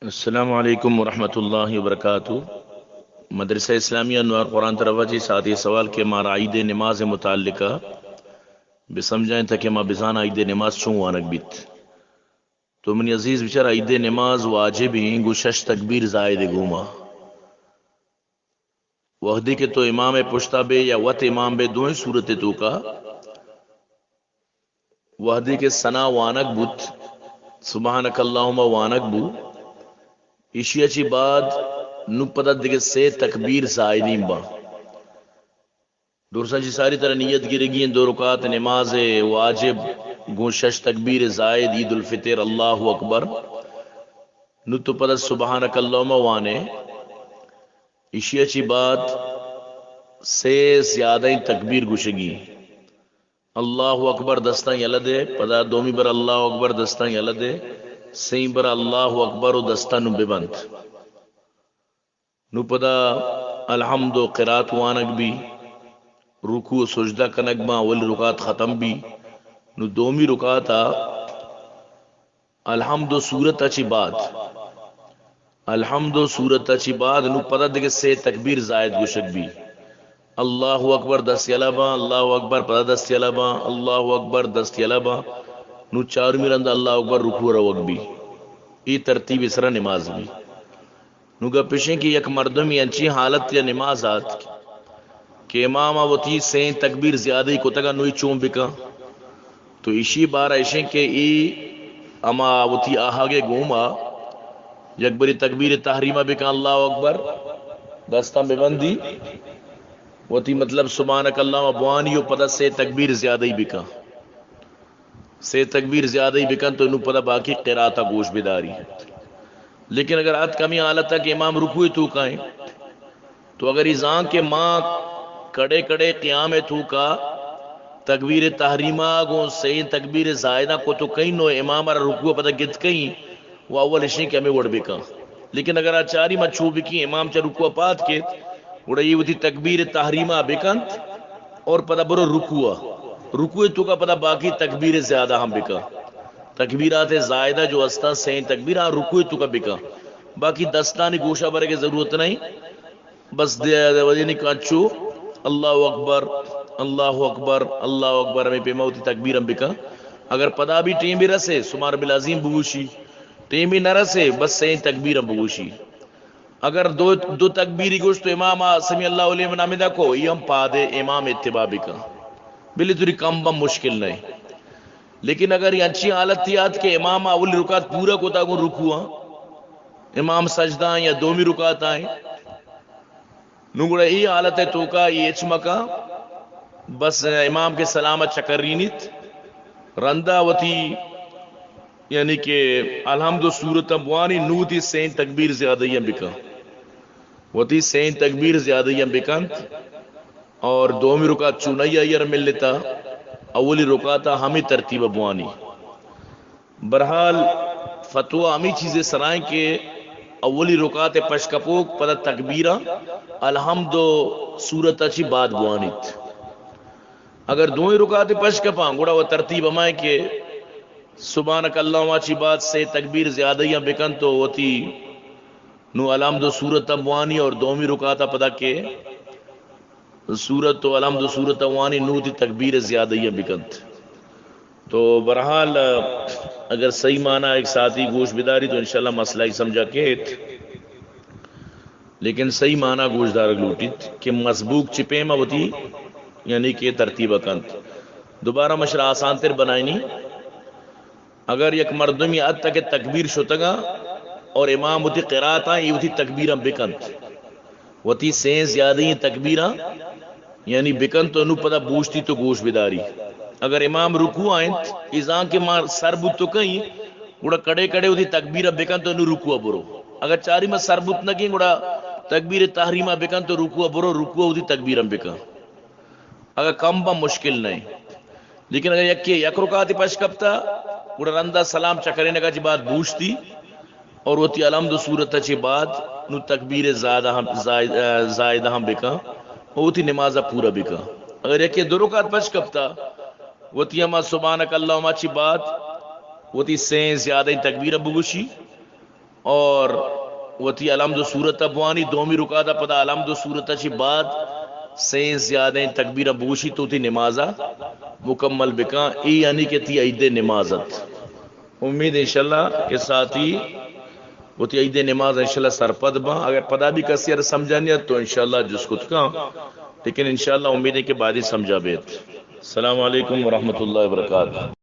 السلام علیکم ورحمۃ اللہ وبرکاتہ۔ مدرسہ اسلامیہ انوار قرآن طرف چی ساتھی سوال کہ مارا عید نماز متعلقہ بہ سمجھائیں تاکہ ما بزان عید نماز چون وانگ بیت۔ تو منی عزیز بچار، عید نماز واجب ہیں گو شش تکبیر زائد گوما۔ وہدے کہ تو امام پشتا بے یا وت امام بے، دوئیں صورت توکا وہدے کہ ثنا وانگ بوت، سبحانک اللہم وانگ بو، ایشی چی بعد نو پدا دگہ سے تکبیر زائدین با۔ درساں چی ساری طرح نیت گرگی ہیں، دو رکعت نماز واجب گوں شش تکبیر زائد عید الفطر اللہ اکبر۔ نو تو پدا سبحانک اللہم وانے، ایشی چی بعد سے زیادہ تکبیر گوشگی۔ اللہ اکبر دستاں یلہ دے، پدا دومی بر اللہ اکبر دستاں یلہ دے، سئیں بر اللہ اکبر و دستاں نو ببند۔ نو پدا الحمد و قرات وانگ بی، رکوع و سجدہ کنگ باں، اولی رکعت ختم بی۔ نو دومی رکعتا الحمد و سورت چی بعد، الحمد و سورت چی بعد نو پدا دگہ سے تکبیر زائد گوشگ بی۔ اللہ اکبر دست یلہ باں، اللہ اکبر پدا دست یلہ باں، اللہ اکبر دست یلہ باں۔ نو چارمی رند اللہ اکبر رکوع روگ بی۔ ای ترتیب سرا نماز بی۔ نو گپ اشیں کہ یک مردمی انچیں حالت یا نماز آت کہ امام وتی سئیں تکبیر زیادہ کتگا، نو ای چون بکن؟ تو ایشی بارہ اشیں کہ ای اما وتی آہگے گوما یک بری تکبیر تحریمہ بکن، اللہ اکبر، دستاں ببندی، وتی مطلب سبحانک اللہ بوانی و پدا سے تکبیر زیادہ بکن۔ سے تکبیر زیادہ بکن تو نو پدا باقی قرات گوش بداری۔ لیکن اگر ات کمی حالت کہ امام رکوع توکا ہیں، تو اگر ای زان کہ ما کڑے کڑے قیام توکا تکبیر تحریمہ گوں سئیں تکبیر زائدہ کو تو کہیں نو امام را رکوع پدا گت کہیں، و اول اشیں کہ ہمیں وڑ بکن۔ لیکن اگر آ چاری ما چو بکی امام چا رکوع پاد کیت، گڑا یہ وتی تکبیر تحریمہ بکنت اور پدا برو رکوع۔ رکوع توکا پدا باقی تکبیر زیادہ ہم بکن۔ تکبیرات زائدہ جو استاں سئیں تکبیر آ رکوع توکا بکن۔ باقی دستانی گوشا برگے ضرورت نہیں۔ بس دے، دے وجہ نی کانچو اللہ اکبر، اللہ اکبر، اللہ اکبر، ہمیں پیما وتی تکبیر ہم بکن۔ اگر پدا بھی ٹیم بھی رسے، سبحان ربی العظیم بگوشی، ٹیم بھی نہ رسے، بس سئیں تکبیر ہم بگوشی۔ اگر دو، دو تکبیری گوشت تو امام آ سمیع اللہ لمن حمدہ کو، یہ ہم پادے امام اتباع بکن۔ بلی توری کم بم مشکل نہیں۔ لیکن اگر یہ انچی حالت تھی آت کہ امام اولی رکعت پورا کوتا گوں رکوع آں، امام سجدہ آں یا دومی رکعت آئیں، نو گڑا ای حالت توکا ای ہچ مکا، بس امام کے سلام چکرینیت، رندا وتی یعنی کہ الحمد و سورت بوانی، نو وتی سئیں تکبیر زیادہ ہم بکن، وتی سئیں تکبیر زیادہ ہم بکنت۔ اور دومی رکعت چونائی آئی ءَ را ملتا، اولی رکعت ءَ ہمے ترتیب ءَ بوانی۔ برحال فتویٰ ہمے چیزے سرائیں کہ اولی رکعت ءَ پش کپوک پدا تکبیراں الحمد و سورت ءَ چی بعد بوانیت۔ اگر دوئیں رکعت ءَ پش کپاں گڑا وہ ترتیب ہمائیں کہ سبحانک اللہم ءَ چی بعد سے تکبیر زیادہ یا بکن تو وتی نو الحمد و سورت ءَ بوانی اور دومی رکعت ءَ پدا کہ سورت و الحمد و سورت ءَ وانی نو وتی تکبیر زیادہ یا بکنت۔ تو برحال اگر صحیح معنی ایک ساتھی گوش بداری تو انشاءاللہ مسئلہ ایک سمجھا کیت۔ لیکن صحیح معنی گوش دارگ لوٹیت کہ مسبوق چی پیما وتی یعنی کہ ترتیب کنت۔ دوبارہ مشرا آسان تر بنائنی۔ اگر یک مردمی ات کہ تکبیر شتگا اور امام وتی قرات آں، ای وتی تکبیراں بکنت۔ وتی سئیں زیادہ تکبیراں یعنی بکنت تو نو پدا بوشتی تو گوش بداری۔ اگر امام رکوع آئینت، ای زان کہ ما سر بوت تو کہیں، گڑا کڑے کڑے وتی تکبیراں بکنت تو نو رکوع برو۔ اگر چاری ما سر بوت نہ کہیں، گڑا تکبیر تحریمہ بکنت تو رکوع برو، رکوع وتی تکبیراں بکن۔ اگر کم با مشکل نہیں۔ لیکن اگر یکے یک رکعت پش کپتا، گڑا رندا سلام چکرینگا چی بعد بوشتی اور وتی الحمد سورت چی بعد نو تکبیر زیادہ ہم، زائد-، زائدہ ہم بکن، وتی نماز پورا بکن۔ اگر یکے دو رکعت پش کپتا، وتی ہما سبحانک اللہم چی بعد وتی سئیں زیادہ تکبیر بگوشی، اور وتی الحمد سورت بوانی، دومی رکعت پدا الحمد سورت چی بعد سین زیادہ تکبیر بوشی تو تی نمازا مکمل بکاں، اے یعنی کہ تی عید نمازت۔ امید انشاءاللہ کہ ساتھی وتی عید نماز انشاءاللہ سرپد باں۔ اگر پدا بھی کسی ار سمجھانی ات تو انشاءاللہ جس کت کاں، لیکن انشاءاللہ امید ہے کہ باری سمجھا بیت۔ السلام علیکم ورحمۃ اللہ وبرکاتہ۔